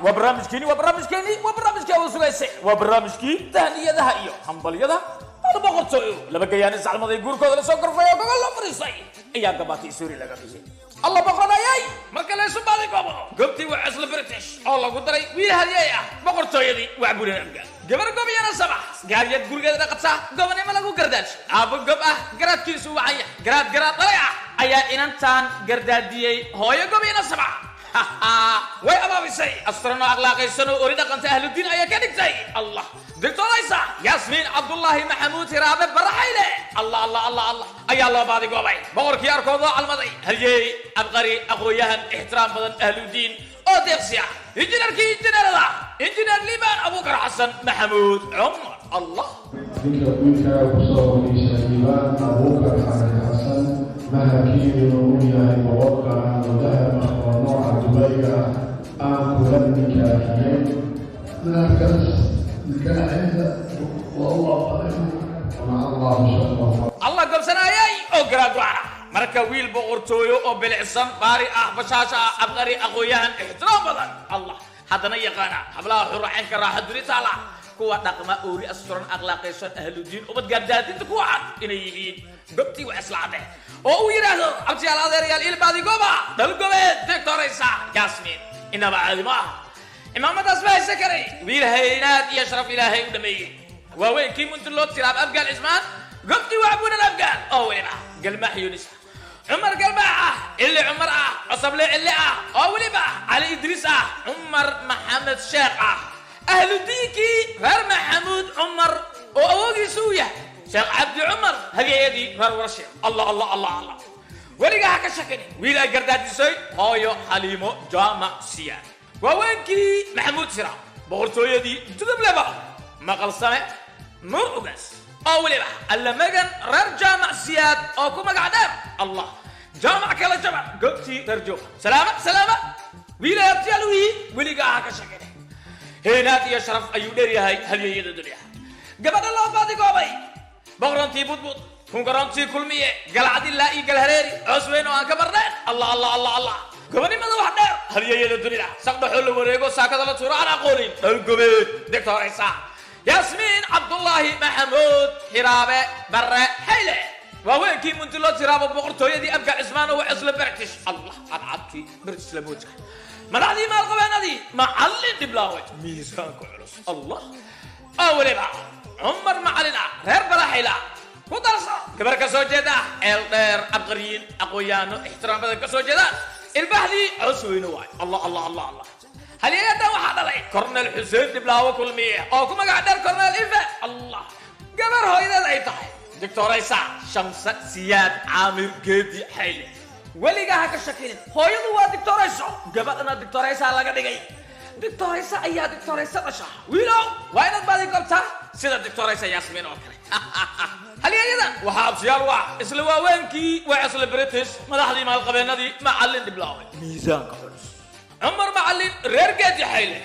Waa barnaamijkeeni, waa barnaamijkeeni, waa barnaamijkii aad sugaysay, waa barnaamijkii tahniyadaha iyo hambalyada. Boqortooyo laba gayaan iscalmaday, guurkooda la soo korfay oo gogol loo fariistay ayaa gabaati suuri laga bixiyay. Alla boqoradayay, marka la isu baaday goobo, goobtii waa isla British oo lagu daray wiil hadyey ah. Boqortooyadii waa buuran Abgaal, gabar gobiyana sabax gaaryad gurigeeda dhaqata, gobonimo lagu gardaadsho, aabbo gob ah, garaadkiisu wacanya, garaad garaad dhalay ah ayaa inantaan gardaadiyey. Hooyo gobiyana sabax way abaabisay, asturano akhlaaqaysan oo ori dhaqanta, ahludiin ayaa ka dhigtay. Allah, doctoraysa Yaasmiin Cabdullaahi Maxamuud Hiraabe Baraxayle, Allah, Allah, Allah, Allah, ayaa loo baadigoobay. Boqorkii arkoodoo calmaday, halyeey, abqari, aqoon-yahan, ixtiraam badan, ahludiin oo deeqsi ah, injineerkii injineerada, Injineer Liibaan Abuukar Xasan Maxamuud Cumar. Allah. Ninka wiilkaaga kusoo wakiisha Liibaan Abuukar Xasan Xasan, maharkiinuna uu yahay 100 garaam oo dahab ah oo nooca Dubayga ah, aan kula nikaaxiyey. Maharkaas nikaaxeeda waa u aqbalay. Maca Allahu sharfahu. Allah gobsanaayay oo garaad wacna. Marka wiil boqortooyo oo bilicsan, baari ah, bashaasha ah, abqari, aqoon-yahan, ixtiraam badan, Allah, haddana yaqaana hablaha xuracaynka, raaxa dunitaala kuwa dhaqma, oori asturan, akhlaaqaysan, ahludiin, ubad gaardaadinta kuwa cad inay yihiin gobtii wax isla cadde oo uu yidhaahdo abtiyaal, adeerayaal, ilbaadi gooba dhalgobeed, doctoraysa Yaasmiin inaba caadi ma aha. Cimaamadaas ma haysan karay wiil haynaad iyo sharaf Ilaahay u dhameeyey. Waaweynkii Muntuloo Tiraab Abgaal Cismaan, gobtii Wacbuunan Abgaal oo weliba Galmaax Yunis ah, Cumar Galmaax ah, Cilli Cumar ah, Cosable Cilli ah, oo weliba Cali Idriis ah, Cumar Maxamed Sheekh ah, ahludiinkii reer Maxamuud Cumar oo awoogiisu u yahay Sheekh Cabdi Cumar, hageeyadii reer Warashe. Allah, Allah, Allah, Allah, weligaa ha ka shakinin wiil ay gardaadisay hooyo Xaliimo Jaamac Siyaad. Waaweenkii Maxamuud Sira, boqortooyadii Dudubleba, Maqalsame Nuur Ugaas oo weliba Allamagan, reer Jaamac Siyaad oo ku magac dheer Allah Jaamac kala jaban, goobtii reer Jooga. Salaama salaama, wiilay abtiyaal u yihiin. Weligaa ha ka shakinin, heenaad iyo sharaf ayuu dheeryahay halyeeyada dunya. Gabadha loo baadigoobay, boqorantii Budbud, kungaroontii Kulmiye, Galcadilaa iyo Galhareeri, coos weyn oo aan ka barneen. Allah, Allah, Allah, Allah, gobonimada wax dheer halyeeyada dunida, saqdhaxoo la wareego, saakada la tuuro aan aqoonin, dhalgobeed, doctoraysa Yaasmiin Cabdullaahi Maxamuud Xiraabe Barre Xayle, waaweenkii Muntilo Tiraabo, boqortooyadii Abgaal Cismaan oo isla British. Allah, cadcadkii British lamoodka, madaxdii maalqabeenadii, Macallin Dhiblaawe, miisaanka culus, Allah, oo weliba Cumar Macalin ah, reer Baraxayla. Ku darso gabar ka soo jeeda eel dheer, abqariyiin, aqoonyaano, ixtiraam badan ka soo jeedaan, ilbahdii Coos Weyne waay. Allah, Allah, Allah, Allah, halyeeyadan waxaa dhalay Cornel Xuseen Dhiblaawo Kulmiye oo ku magac dheer Cornel Ife. Allah, gabar hooyadeed ay tahay doctoraysa Shamsa Siyaad Caamir Geedi Xayle. Weligaa ha ka shakinin, hooyadu waa doctorayso, gabadhana doctoraysa laga dhigay. Doctoraysa ayaa doctoraysa dhasha. Wiilow, waa inaad baadi goobtaa sida doctoraysa Yaasmiin oo kale. Halyeeyadan waxaa absiyaal waa isla waaweenkii, waa isla British, madaxdii maalqabeenadii, Macallin Dhiblaawe, miisaanka culus, Cumar Macallin, reer Geedi Xayle.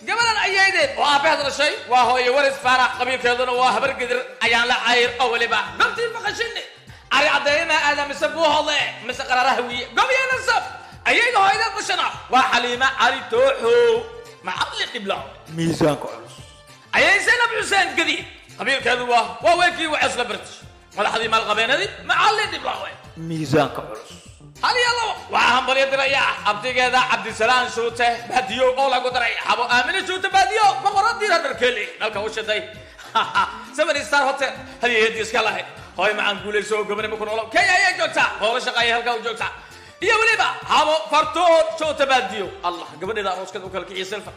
Gabadhan ayaydeed oo aabbaheed dhashay waa hooye Waris Faarax, qabiilkeeduna waa Habar Gidir, ayaan la cayr oo weliba gobtii Faqashini, Cari Caddeeyama aada mise Buuhode mise Qararaha wiiye, gobya nasab. Ayayda hooyadeed dhashana waa Xaliima Cali Tooxow, Macallin Dhiblaawe, miisaanka culus, ayay Zaynab Xuseen Gadiid, qabiilkeedu waa waaweenkii waa isla British, madaxdii maalqabeenadii, Macallin Dhiblaawe, miisaanka culus. Hal iyo labo waxaa hambalyo diraya abtigeeda Cabdisalaan Shuute Baadiyo oo lagu daray xabo Aamine Shuute Baadiyo, boqoradii dharkeeli dhalka u shiday Seven Star Hotel, hadiyadii iska lahayd. Hooy macaan, guulayso oo gobonimo ku noolo. Kenya ayay joogtaa, hoola shaqeeya halkaa u joogtaa. Iyo weliba habo Fartood Shuute Baadiyo. Allah, gabadheeda arooskada u kala kiciya silfa.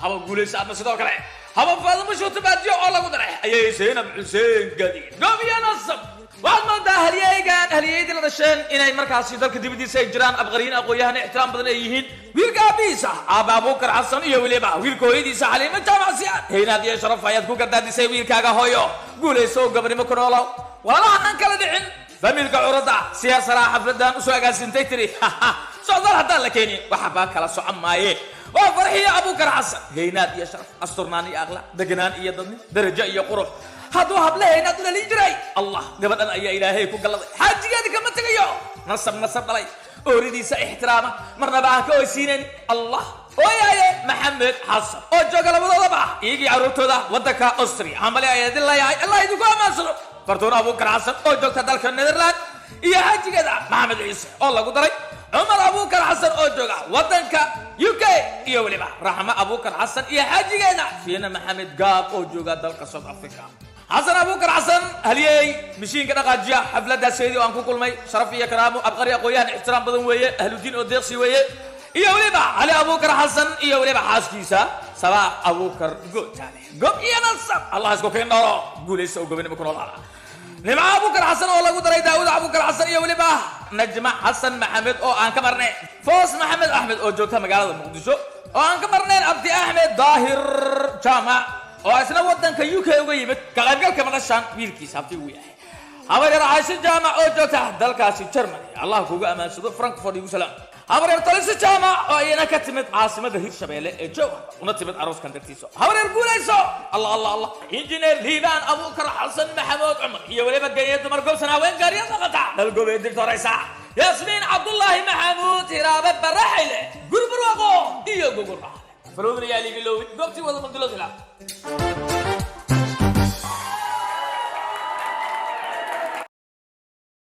Habo, guulayso adna. Sidoo kale habo Faadimo Shuute Baadiyo oo lagu daray ayay Zaynab Xuseen Gadiid, gobiya nasab. Waxaad moodaa halyeygan halyeydii la dhasheen inay markaasi dalka dibadiisa ay jiraan, abqariyin, aqoon-yahan, ixtiraam badan ay yihiin. Wiilka aabihiisa aaba Abuukar Xasan iyo weliba wiilka hooyadiisa Xaliimo Jaamac Siyaad, haynaad iyo sharaf ayaad ku gardaadisay wiilkaaga. Hooyo, guulayso oo gobonimo ku noolow. Walaalaha aan kala dhicin, familka curadda siyaar saraa xafladan usoo agaasintay tiri socdaal haddaan la keenin waxbaa kala socon maaye. Waa Farxiyo Abuukar Xasan. Haynaad iyo sharaf, asturnaan iyo akhlaaq, deganaan iyo dadni, darajo iyo qurux, hadduu habla haynaad u dhalin jiray, Allah, gabadhan ayaa Ilaahay ku galladay. Xaajigeedi kama tegayo, nasab nasab dhalay, ooridiisa ixtiraama, marnaba aan ka oysiinayn. Allah. Ooyaaye Maxamed Xasan oo jooga labadoodaba iyagii carruurtooda waddanka Austria, hambali ayaa idin leeyahay, Allah idinku ammaansado. Fartuun Abuukar Xasan oo joogta dalka Netherland iyo xaajigeeda Maxamed Ciise oo lagu daray. Cumar Abuukar Xasan oo jooga waddanka UK iyo weliba Raxmo Abuukar Xasan iyo xaajigeeda Fiina Maxamed Gaab oo jooga dalka South Africa. Xasan Abuukar Xasan, halyeey mishiinka dhaqaajiya xafladaaseedii oo aan ku kulmay, sharaf iyo karaamo, abqari, aqoon-yahan ixtiraam badan weeye, ahludiin oo deeqsi weeye. Iyo weliba Cali Abuukar Xasan iyo weliba xaaskiisa Sabaax Abuukar Gootaale, gob iyo nasab, Allah isku keen dhoro, guulaysa oo gobonimo ku noolaada. Nimco Abuukar Xasan oo lagu daray Daawud Abuukar Xasan iyo weliba Najma Xasan Maxamed oo aan ka marnay. Foos Maxamed Axmed oo joogta magaalada Muqdisho oo aan ka marnayn. Abdi Axmed Daahir Jaamac oo isna wadanka UK uga yimid ka qaybgalka madashan, wiilkiisa abti uu yahay. Habaryar Caasho Jaamac oo joogta dalkaasi Germany, Allah kuga amaansado, Frankfurt igu salaam. Habaryar Taliso Jaamac oo iyana ka timid caasimada Hirshabeelle ee Jowhar, una timid arooskan dartiisa. Habaryar, guulayso. Allah, Allah, Allah. Injineer Liibaan Abuukar Xasan Maxamuud Cumar iyo weliba ganye dumar gobsan, haween gaariya dhaqata, dalgobee digtoraysa Yaasmiin Cabdullaahi Maxamuud Hiraabe Baraxayle, gurburwaqo iyo guguraale falowdanayaa liigiloowin goobtii wada maldilodila.